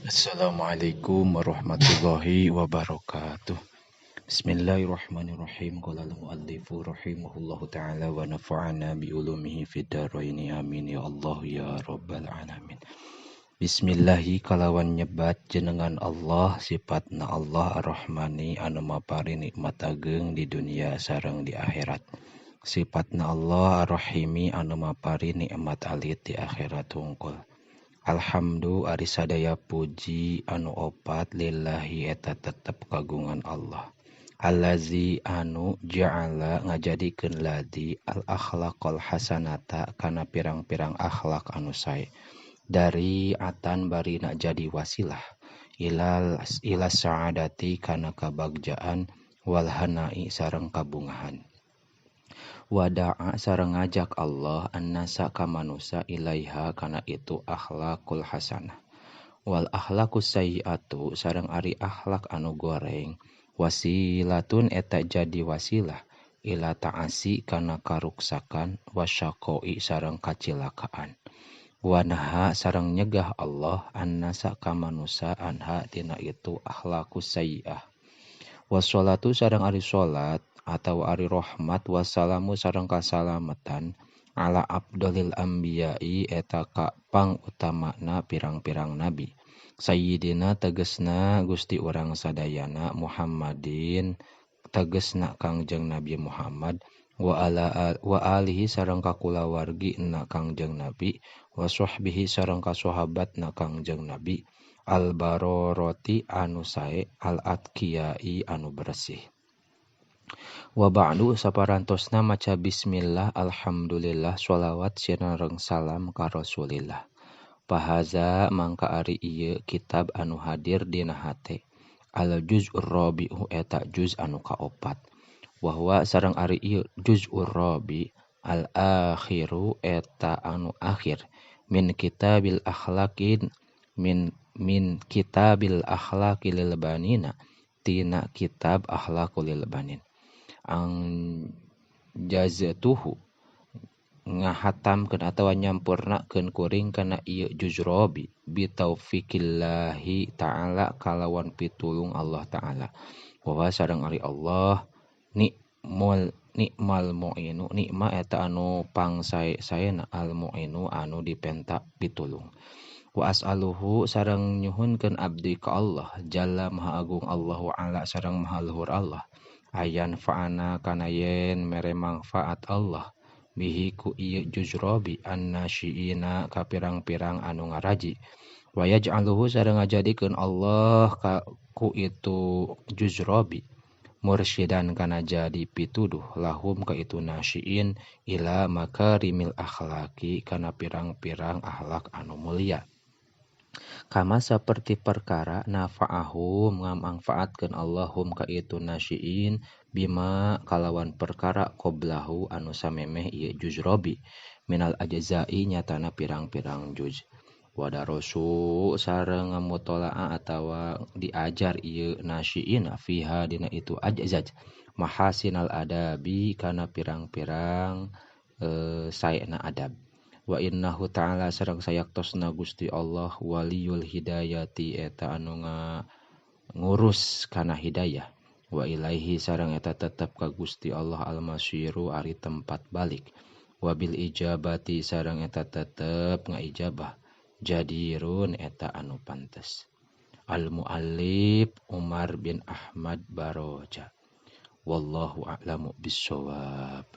Assalamualaikum warahmatullahi wabarakatuh. Bismillahirrahmanirrahim. Qala al-muallifu rahimahullahu ta'ala wa nafa'ana bi ulumihi fid dharain. Amin ya Allah ya rabbal alamin. Bismillahi kalawan nyebat jenengan Allah, sifatna Allah ar-Rahmani anu mapari nikmat ageng di dunia sareng di akhirat. Sifatna Allah ar-Rahimi anu mapari nikmat alit di akhirat hungkul. Alhamdu ari sadaya puji anu opat lillahi eta tetep kagungan Allah. Allazi anu ja'ala ngajadikeun ladi al akhlaqal hasanata kana pirang-pirang akhlak anu sae. Dari atan barina jadi wasilah ila sa'adati kana kabagjaan wal hanai sareng kabungahan. Wada'a sareng ngajak Allah annasa ka manusa ilaiha kana itu akhlakul hasanah. Wal akhlakus sayyi'atu sareng ari akhlak anu goreng wasilatun eta jadi wasilah ila ta'asi kana karuksakan wasyaqoi sareng kacilakaan. Wanaha sareng nyegah Allah annasa ka manusa anha tina itu akhlakus sayyi'ah. Wassalatu sareng ari salat atau ari rahmat wassalamu sareng kasalamatan ala abdolil anbiya'i eta ka pangutamana pirang-pirang nabi. Sayyidina tegesna Gusti urang sadayana Muhammadin tegesna Kangjeng Nabi Muhammad wa ala wa alihi sareng kakulawargi na Kangjeng Nabi wa sahbihi sareng kasahabatna Kangjeng Nabi al baroroti anu sae al atqiyai anu bersih. Wa ba'du saparantosna maca bismillah alhamdulillah sholawat sinareng salam ka Rasulillah. Pahaza mangka ari ieu kitab anu hadir dina hate. Al juz'ur rabi'u eta juz anu kaopat. Wa huwa sareng ari ieu juz'ur rabi al akhiru eta anu akhir min kitabil akhlaqin min kitabil akhlaqi lil banina tina kitab akhlaqul lil banin. Ang jazatuhu ngahatamkeun atawa nyampurnakeun kuring kana ieu juz rabi bi taufiqillahi ta'ala kalawan pitulung Allah ta'ala. Wa sareng ari Allah nikmal nikmal mu'inu nikma eta anu pangsae-saena al mu'inu anu dipenta pitulung. Wa as'aluhu sareng nyuhunkeun abdi ka Allah jalla maha agung Allahu ala sareng maha luhur Allah. Ayan fa'ana kana yen mere mangfaat Allah bihi ku ieu juz rabi annasyiina ka pirang-pirang anu ngaraji. Wa yaj'aluhu sareng ngajadikeun Allah ka ku itu juz rabi mursyidan kana jadi pituduh lahum ka itu nasyiin ila makarimil akhlaqi kana pirang-pirang akhlak anu mulia. Kama saperti perkara nafa'ahum ngamangfaatkeun Allahum ka itu nasyiin bima kalawan perkara qoblahu anu samemeh ieu juz rabi minal ajza'i nyatana pirang-pirang juz. Wadarosu sareng ngamutolaa atawa diajar ieu nasyiin fiha dina itu ajzaj mahasinal adabi kana pirang-pirang saena adab. Wa innahu ta'ala sareng sayaktosna Gusti Allah waliyul hidayati eta anu ngurus kana hidayah. Wa ilaihi sareng eta tetep ka Gusti Allah almasiru ari tempat balik. Wa bil ijabati sareng eta tetep ngaijabah jadirun eta anu pantes. Al muallif Umar bin Ahmad Baroja. Wallahu a'lamu bissawab.